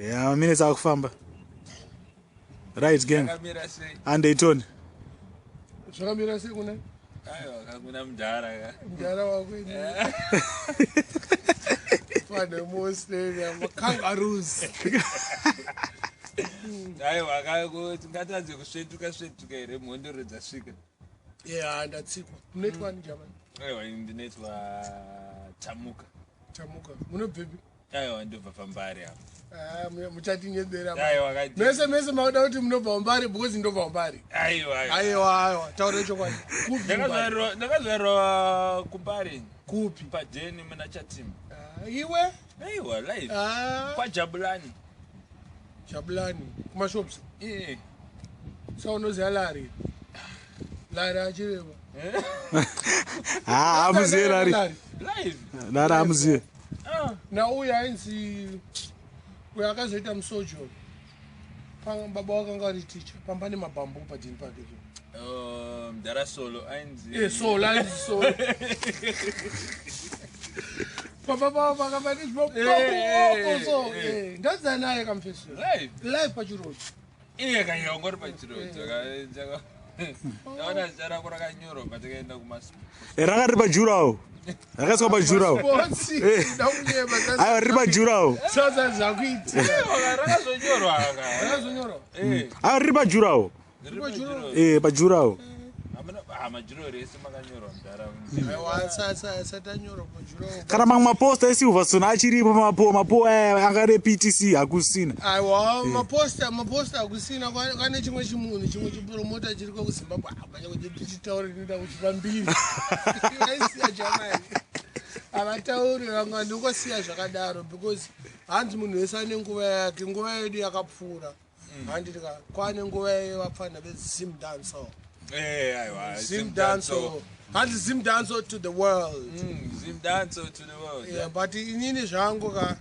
Ya, maminutes akufamba. Right, gang. Akamira sei? Andeitoni. Zvakamira sei kuna? Aiwa, kakuna mudhara ka. Mudhara wako ini. Vanhu vemuAustralia, makangaroos. Aiwa, kakuti ngatadze kusvetuka svetuka here mhondoro dzasvika. Yeah, ndatsikwa. Munoitwa ani jamani? Aiwa, ini ndinoitwa Tamuka. Tamuka. Munobvepi? Aiwa, ndobva paMbare apa. Ah, muchatinyebera. Aiwa, kati. Mese mese makuda kuti munobva kuMbare because ndobva kuMbare. Aiwa. Aiwa. Aiwa, aiwa, taura chokwadi. Kupi kuMbare? Ndakazvarwa kuMbare. Kupi? Padheni muna Chatima. Ah, iwe? Aiwa, live. Ah, KwaJabulani. Jabulani, kumashops. Eh. Sa unoziva Lari. Lari achireva. Ha, hamuziye Lari. Live. Lari hamuziye. Ah. Nauyu ainzi uyo akazoita musojo. Baba wakanga ari ticha. Pamba nemabhambu padheni pake. Oh, mudhara Solo ainzi. Eh, Solo, ainzi Solo. Pamba pavo pakamba nezvimabhambu Eh, so. eh. Ndadzidza naye kamufeso. Live. Live pachirodzo. Iye kanya ungori pachirodzo. Ndaona zita rako rakanyorwa patakaenda kumas. Ranga riri pajurawo. Rakaiswa pajurawo. Sports. Ndakunyeba. Aiwa, riri pajurawo. Sasa zvakuitika. Aiwa, rakazonyorwa aka. Rakazonyorwa. Eh. Aiwa, riri pajurawo. Riri pachirodzo. Eh, pajurawo. Hamuna ah majuro rese makanyorwa mudhara. Aiwa, satanyora pajurawo. Kana mamwe maposta eSilverstone achiripo, mapo aya anga neptc hakusina. Aiwa, maposta hakusina. Kwane chimwe chimunhu, chimwe chipromota chiriko kuZimbabwe. Manya kuti tichitaure ndinoda kuchipa mbiri. Vaisiya jamani, havatauri vamwe. Ndingosiya zvakadaro because hanzi munhu wese ane nguva yake. Nguva yedu yakapfuura, handitika? Kwane nguva yevapfana veZim dancehall. Eh, aiwa. Zim dancehall, hanzi Zim dancehall to the world. Zim dancehall to the world. Yeah, but inini zvangu ka,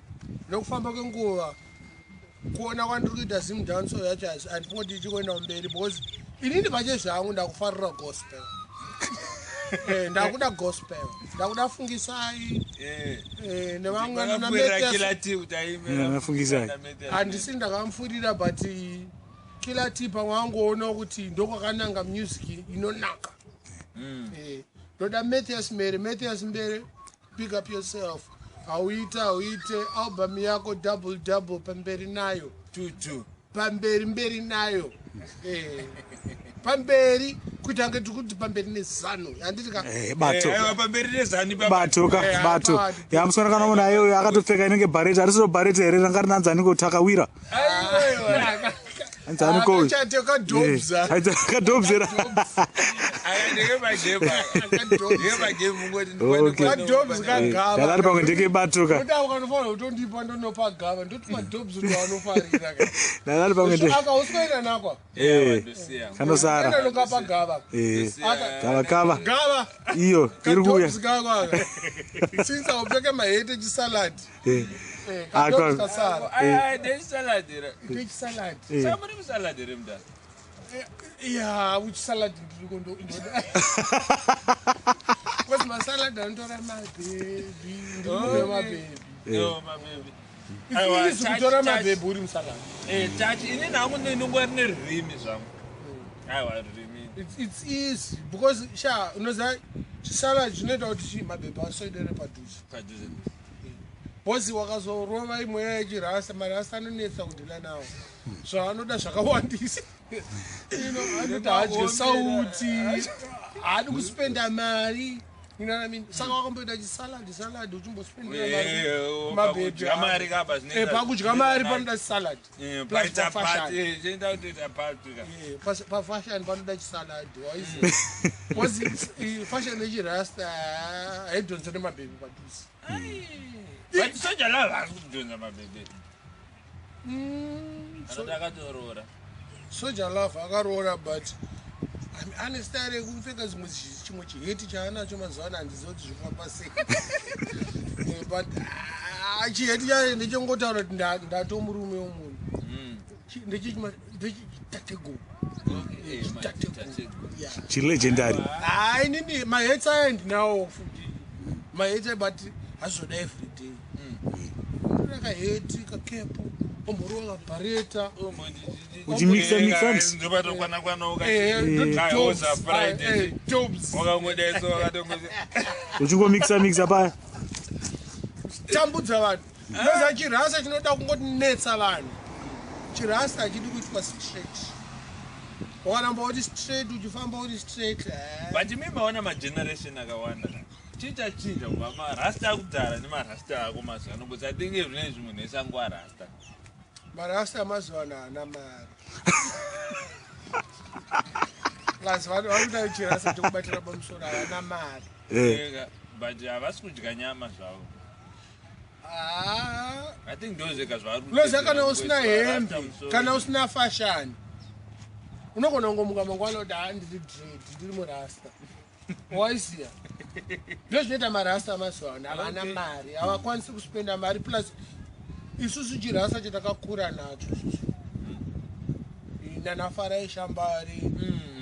nokufamba kwenguva, kuona kwandiri kuita Zim dancehall yacho handifoti ichikuenda kumberi because inini pache zvangu ndakufarira gospel. Ndakuda gospel, ndakuda Fungisai. Eh. Nevamwe Vakapfuurira Killer T kuti aimbe. Nafungisai. Handisi ndakamufurira, but Killer T pamwe angoona kuti ndokwakananga music inonaka. Ndoda Mathias Mbere. Mathias Mbere, pick up yourself. Hauita hauite album yako double double, pamberi nayo. Two two. Pamberi mberi nayo. Pamberi kuita kunge tiri kuti pamberi neZANU, handiti ka? Eh, bato. Aiwa, pamberi neZANU pa. Bato ka. Eh, Bato. bato. Ya, musona kana munhu ayo akatopfeka inenge bhareti, harisiro bhareti here ranga rinanzaniko Takawira? Aiwa. Anzaniko? Akachate kadhobza. Kadhobzera. Aya ndeke magame. Ndeke magame ungoti. Kadhobs kagava. Ndakati pamwe ndeke bato ka. Ndoda ukanofanira kutondipa, ndonopa gava, ndoti madhobs ndo anofarira ka. Ndakati pamwe nde Aka usikuenda nakwa. Eh, Ndosiya. kanosara. Enda nokapa gava. Eh, gava kava. Gava. Iyo iri kuuya. Kadhobs kako aka, since aupfeke mahete chisalad. Eh, Kadhobs kasara. Aya ndechisalad here. Ndechisalad. Saka muri musalad here mudhara? Ya, uchisalad ndiriko ndoda because masalad anotora mabhebhi. Ndiri mabhebhi. No, mabhebhi. It's easy kutora mabhebhi uri musalad. Eh, chachi ini hangu ndinongwa rine rurimi zvangu. Aiwa, rurimi. It's easy because sha, unoziva chisalad chinoita kuti mabhebhi asoidere padhuze. Padhuze. Bhozi wakazorova imwe yechirasta, marasta anonetsa kudhila nawo, zvaanoda zvakawandisa. Anoti haadye sauti, haadi kuspenda mari, you know what I mean? Saka wakamboita chisalad salad uchimbospendera mari mabhebhi. Pakudya mari kapa Pakudya mari panoda chisalad. Plus Paita pafashion. pati, chinoita kutoita pati ka. Pafashion panoda chisalad, waiziva? Because fashion yechirasta haidhonze nemabhebhi padhuze. But Soul Jah Love haasi kudhonza mabhebhi. Anoti akatoroora. Soul Jah Love akaroora, but ane style yekupfeka zvimwe chimwe chiheti chaanacho mazuva ano, handizivi kuti zvifamba sei. But ah, chiheti chacho ndechengotaura kuti ndatomurume wemunhu. Ndechchitatego. Yeah. Chilegendary. Hayi, inini mahets aya ndinawo futi mahets aya, but hazizoda everyday. Kaheti kakepo. Omborova kabhareta. Uchimixa, mixa. Ndobatokwana-kwana Eh, ukaoza Friday jobs wakangodaiso wakatongozi. Uchingomixa mixa paya. Tambudza vanhu. Noza chirasa chinoda kungotinetsa vanhu. Chirasa hachidi kuitwa straight. Wakaramba uri straight, uchifamba uri straight, eh. But imi maona mageneration akawanda, chii chachinja kubva marasta akudhara nemarasta ako mazuva ano? Because I think zvinezvi munhu ese anguva rasta. Marasta amazuva ano haana mari. Plus vanhu varikuda chirasa chekubatira pamusoro, havana mari. Ega, but havasi kudya nyama zvavo. Ah, I think ndo zvega zvavari unoziva kana kuteedzera, usina kungoiswa rasta hembe, musoro. kana usina fashani, unogona kungomuka mangwana kuti, "Ha, ndiri dread, ndiri murasta." Waiziya ndozvinoita marasta mazuva ano, havana mari, havakwanisi kuspenda mari. Plus isusu chirasa chatakakura nacho isusu, nana Farai Shambari,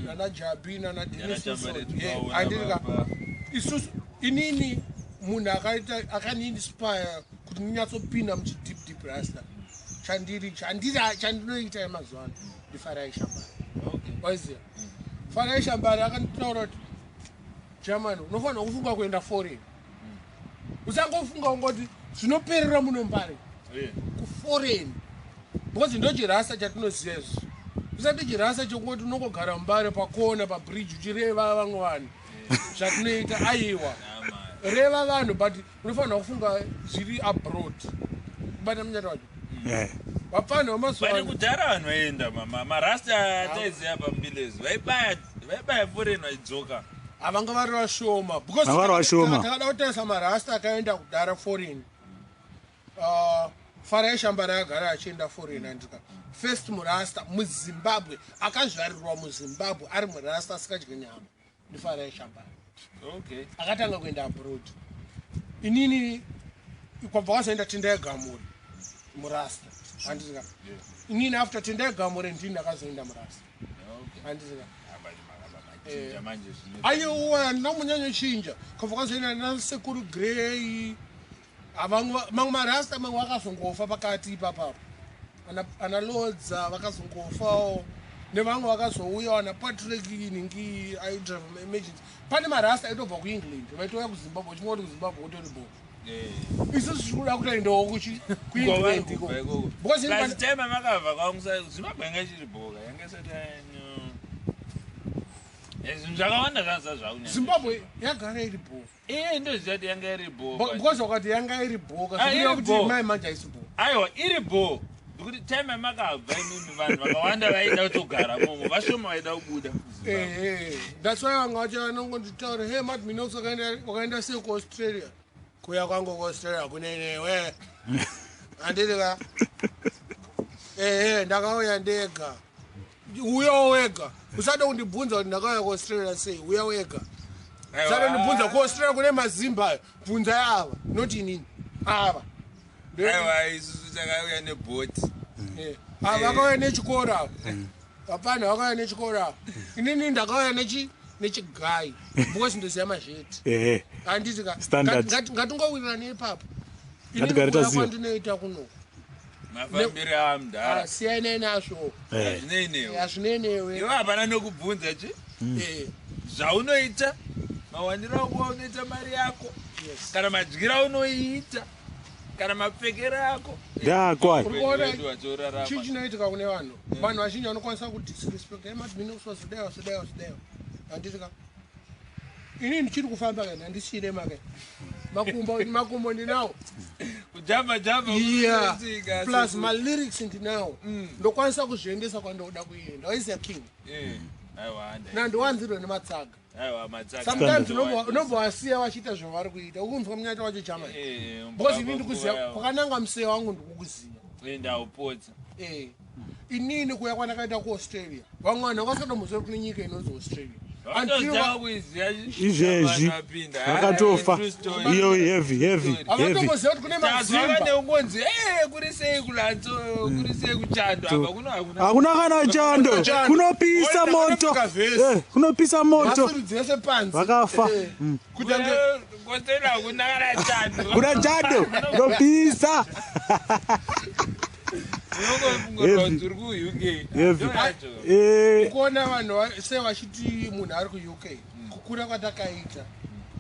nana Jabi, nana Nana Denis. Shambari tikaona Andirika baba. isusu, inini munhu akaita akaniinspire kuti ndinyatsopinda muchideep deep rasta chandiri chandiri chandinoita mazuva ano ndiFarai Shambari. Waiziya Farai Shambari akanditaura kuti, "Germany, unofanira kufunga kuenda foreign. Usangofunga kungoti zvinoperera muno Mbare, kuforeign, because ndo chirasa chatinoziva izvi. Usati chirasa chekungoti unongogara Mbare pakona pabridge uchireva vamwe vanhu zvatinoita. Aiwa, reva vanhu, but unofanira kufunga zviri abroad." Kubata munyata wacho, vapfanha vamazuva But ano. Kudhara vanhu vaienda marasta taiziva pambilezi, vaibaya foreign vachidzoka. Havanga vari vashoma because Vanga vari vashoma. Takada kutarisa marasta akaenda kudhara foreign, Farai Shambari agara achienda foreign, andika first murasta muZimbabwe akazvarirwa muZimbabwe ari murasta asikadye nyama ndiFarai Shambari. Akatanga kuenda abroad. Inini kwabva kwazoenda Tendai Gamuri murasta, handisika? Inini after Tendai Gamuri ndini ndakazoenda murasta, handisika? Ah, but makaba machinja manje zvine. Aiwa, handina kumbonyanyochinja. Kwabva kwazoenda naSekuru Grey. Mamwe marasta mamwe vakazongofa pakati ipapapo. Ana Lodza vakazongofawo, nevamwe vakazouya, ana Patrick ningi aidrive maemergency. Pane marasta aitobva kuEngland vaitouya kuZimbabwe, uchingoti kuZimbabwe kutori bo. Isusu tiri kuda kutoendawo kuEngland iko. Because Last time amakabva kwangu, Zimbabwe yanga ichiri boka, yanga isati zvinhu zvakawanda zvanza zvakunyanya. Zimbabwe yagara iri bo. Iye ndoziva kuti yanga iri bo, but- Because wakati yanga iri boka, Ah, iri zvikureva kuti bo. mai manje haisi bo. Aiwa, iri bo ndikuti time yamakabva imimi vanhu vakawanda vaida kutogara momo, vashoma vaida kubuda muZimbabwe. Ehe, that's why vanga vacho vanongonditaura, "Hey, Mad Minox, wakaenda sei kuAustralia?" Kuya kwangu kuAustralia kunenewe, handiti ka? Ehe, ndakauya ndega. Uyawo wega. Usade kundibvunza kuti ndakauya kuAustralia sei. Uya wega. Aiwa. Usade kundibvunza. KuAustralia kune mazimba ayo, bvunzai ava, not inini, ava. Aiwa, isusu takauya nebhoti. Ava vakauya nechikoro ava, hapana, vakauya nechikoro ava. Inini ndakauya nechigai because ndoziva mazheti, handiti ka? Standard. Ngatingowirirana ipapo. Ngatigare Inini kuuya taziva. kwandinoita kuno, Mafambiro amudhara. Siyanai nazvo. Hazvinei newe. Hazvinei newe. Iwe hapana nokubvunza chi zvaunoita, mawaniro ako aunoita mari yako, kana madyiro aunoiita, kana mapfekero ako. Ndakwa. Uri kuona Wedu wachorarama. chii chinoitika kune vanhu? Vanhu vazhinji vanokwanisa kudisrespect, "Mad Minox wazodai, wazodai, wazodai," handiti ka? Inini ndichiri kufamba kana handisire make makumbo, makumbo ndinawo. Kujamba jamba. Yeah, kunoitika, plus malyrics ndinawo, ndokwanisa kuzviendesa kwandoda kuenda. Waiziya king? Aiwa, Nandiwanzirwe nematsaga. Aiwa, matsaga. Sometimes unobva wasiya vachiita zvavari kuita. Ukunzwa munyata wacho chamani? Because inini ndikuziva kwakananga musee wangu, ndikukuziva. Ndaupotsa. Inini kuya kwandakaita kuAustralia, vamwe vanhu vakasatombozori kune nyika inonzi Australia. Vatotanga kuiziva Izvezvi vapinda. vakatofa. Iyo heavy, heavy, heavy. Havatomboziva kuti kune Tazwaka mazimba. neungonzi, kuri sei kulatso, kuri sei kuchando apa kuno hakuna. Hakuna kana chando. Chando. Kunopisa Oita moto. kana vhesi. Kunopisa moto. Mhasuru dzese panze. Vakafa. Kutange Kostela hakuna kana chando. Kuna chando, kunopisa. Unongofunga kuti uri kuUK. Heavy. Ndo yacho. Kuona vanhu sevachiti munhu ari kuUK, kukura kwatakaita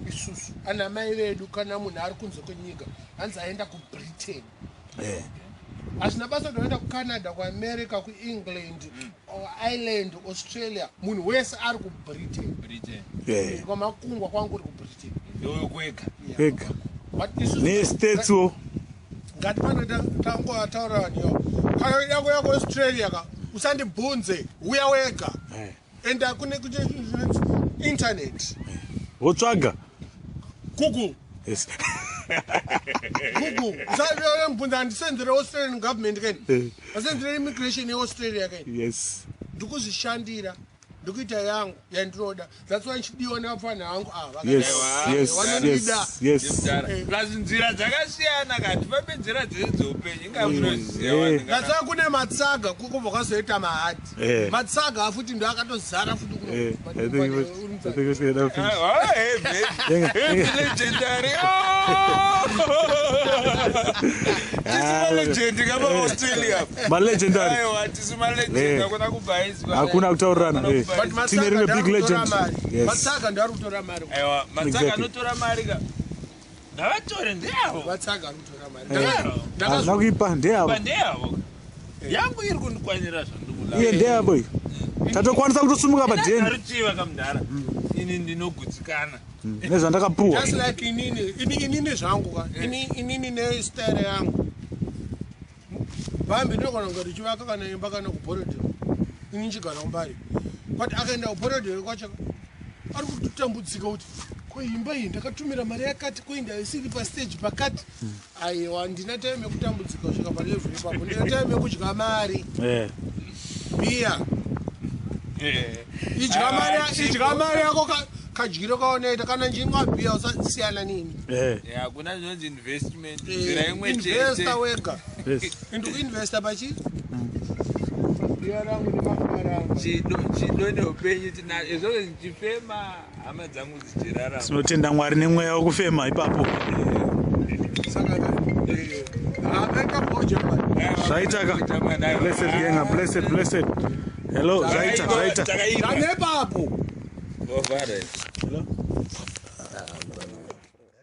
isusu, ana mai vedu, kana munhu ari kunze kwenyika, hanzi aenda kuBritain. Hazvina basa kuti waenda kuCanada, kuAmerica, kuEngland or Ireland, Australia, munhu wese ari kuBritain. Britain. Kwamakungwa kwangu uri kuBritain. Ndokwega. Ega. But isusu Nestateswo. Ngati pano tangoataura vanhu ivo, kana uida kuuya kuAustralia ka, usandibvunze, uya wega. Enda kune internet. Wotsvaga. Google. Yes. Google. Usambvunza, handisenzere Australian government keni, asenzere immigration yeAustralia keni. Ndikuzvishandira, ndikuita yangu yandinoda. That's why ndichidiwa nevapfanha vangu ava. Vanondida. Ndimudhara. Plus nzira dzakasiyana ka, tifambe nzira dzese dzeupenyu, inga munoziva vanhu That's why kune matsaga, kukobva kwazoita mahadhi. Matsaga afuti ndo akatozara futi kuno. I think I think it's gonna finish. Ah, heavy. Heavy legendary. Oh! Tisi malegend kapa Australia. Malegendary. Aiwa, tisi malegend, hakuna kubhaiswa. Hakuna kutaurirana. Hakuna kubhaiswa. But Tine matsaga rimwe ndo big ari kutora legend. mari. Yes. Matsaga ndo ari kutora mari. Aiwa, matsaga anotora mari ka. Ngavatore, ndeyavo. Matsaga ari kutora mari. Ndeyavo. Hazvina kuipa, ndeyavo. Pa ndeyavo. Yangu iri kundikwanira zvandikula. Iye ndeyavo iyi. Tatokwanisa kutosumuka padheni. Ndaruchiva kamudhara. Ini ndinogutsikana. Nezvandakapuwa. Just like inini, inini zvangu ka, inini nestyle yangu, bhambi ndinogona kunge richivaka kana imba kana kuBorrowdale, ini nchigara kuMbare, but akaenda kuBorrowdale kwacho ari kutotambudzika kuti ko imba iyi ndakatumira mari yakati, koinda isiri pastage pakati. Aiwa, ndina time yekutambudzika kusvika palevel ipapo. Ndina time yekudya mari. Bhiya, idya mari, idya mari yako, kadyiro kaunoita. Kana ndinwa bhiya, usasiyana nini. Hakuna zvinonzi investment. Nzira imwe chete. Investa wega. Ndikuinvesta pachi bhiya rangu nemafara angu. Chido, chido neupenyu tinazvo izvozvo, ndichifema, hama dzangu dzichirarama. Tinotenda Mwari nemweya wekufema ipapo. Saka aita boja mani. Zvaita ka. Blessed gang, blessed, blessed. Hello, zvaita, zvaita. Tanepapo. Hello.